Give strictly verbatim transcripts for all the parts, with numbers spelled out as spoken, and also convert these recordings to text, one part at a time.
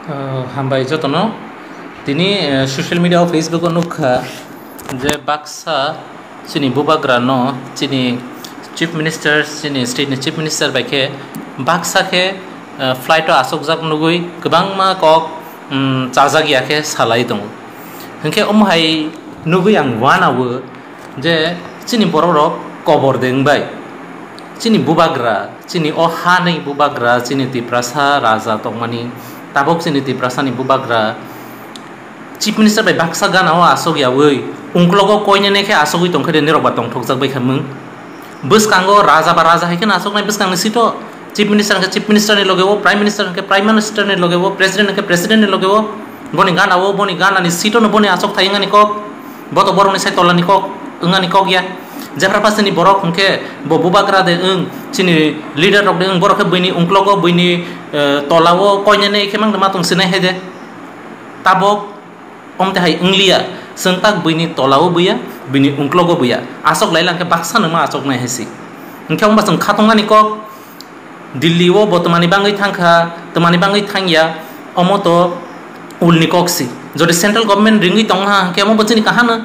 Uh, hambai jotono. Tini, uh, social media o, Facebook o nukha je baksa chini bubagra no chini Chief Minister, chini state ni Chief Minister bai khe baksa khe, uh, flight o asokjak nugui kwbangma kok, um, chajak ya khe salai tongo. Hinkhe omo hai nugui ang uanao je chini borok rok kobor de wngbai, chini bubagra, chini o ha ni bubagra, chini Tiprasa raja tongmani, tabok chini Tiprasa ni bubagra Chief Minister bai baksa gana o asok yaui, ungklogo koinene khe asogwi tongkhe de, nirok ba tongthokjak bai kha mung. Bwskango raja ba raja hai khe asoknai bwskangni seat o, Chief Minister hwnkhe Chief Minister ni loge o, Prime Minister hwnkhe Prime Minister ni loge o, President hwnkhe President ni loge o, boni gana o, boni gana ni seat o no boni asok thai wngani kok, bo to borok ni sai tola ni kok wngani kok ya. Jephra pha chini borok hwnkhe bo bubagra de wng, chini leader rok de wng, borok khe buini ungklogo, buini, eh, tola o koinene khe mang de ma tong sinai hai de. Tabok omte hai wngliya, chwng tak buini tola o buya, buini ungklogo buya, asok lai lang khe baksa no ma asok nai hai si. Hwnkhe wngba chwng khatungmani kok, Delhi o bo twmani bangwi thangkha, twmani bangwi thangya, omo to ulni kok si. Jodi central government ringwi tongha hwnkhe omo bo chini kaham no.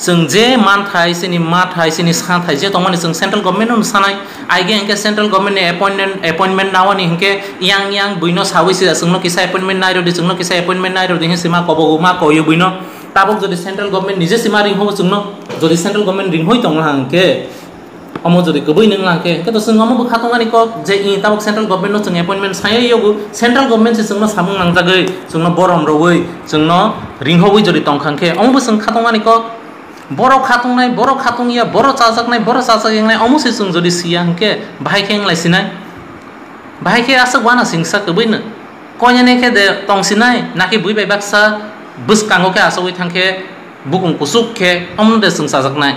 Chwng je manthai, chini mathai, chini sathai je tongmani chwng central government no sanai. Aige hwnkhe central government ni appointment, appointment nawani hwnkhe yang yang buino sawi se chwngno kisa appointment nai rodi, chwngno kisa appointment nai rodi hinwi sima kobogo ma koyo buino. Tabok jodi central government nije sima ringho chwngno, jodi central government ringhoi tongha hwnkhe, omo jodi kwbui nung lang khe, hwnkhe to chwng omo bo khatungani kok je, i, tabok central government no chwng appointment sai yogo, central government se chwngno samung nangjagwi, chwngno borom rogwi, chwngno ringhowi jodi tongkha hwnkhe, omo bo chwng khatungani kok. Borok khatungnai, borok khatungya, borok chajaknai, borok chajak yangnai, omo se chwng jodi siya hwnkhe, bahai khe wnglai sinai? Bahai khe aswk uana singsa kwbui no. Koinene khe de tong sinai, naki bui bai baksa bwskango khe asogwi thang khe, bukung kuchuk khe omo de chwng chajaknai.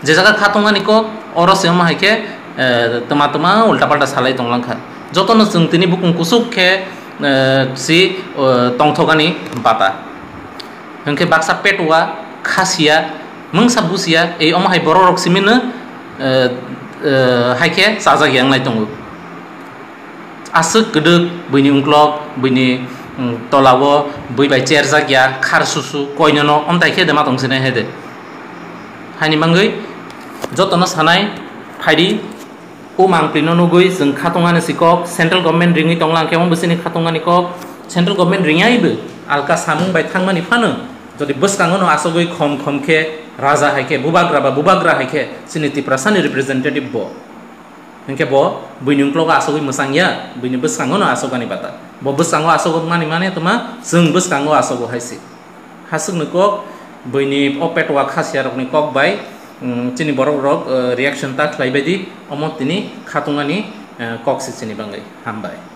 Je jaga khatungmani kok, oro se omo hai khe, eh, twma twma ulta palta salai tong lang kha. Jotono chwng tini bukung kuchuk khe, eh, si, eh, tongthokani bata. Hwnkhe baksa petua, khasiya, mungsa busiya, ei omo hai borok rok simi no, eh, eh, hai khe chajak yang lai tongo. Aswk kwdwk buini ungklok, buini, mm, tola o bui bai cherjak ya, khar susu, koinono omtai khe de ma tong sinai hai de. Haini mangwi jotono sanai, phaidi, o mangpli no nugwi chwng khatungani si kok, central government ringwi tong lang khe omo bwsini khatungani kok, central government ringyaibo alka samung bai thangmani phano, jodi bwskango no asogwi khom khom khe raja hai khe, bubagra ba bubagra hai khe, chini Tiprasani representative bo. Hinkhe bo buini ungklogo asogwi mwchang ya, buini bwskango no asogani bata. Bo bwskango asogwi mani mane tuma chwng bwskango asogo hai se. Haswkni kok, buini o petwa khasiya rokni kok bai, mm, chini borok rok, eh, reaction ta khlai bai di, omo tini khatungani, eh, kok se chini bangwi. Hambai.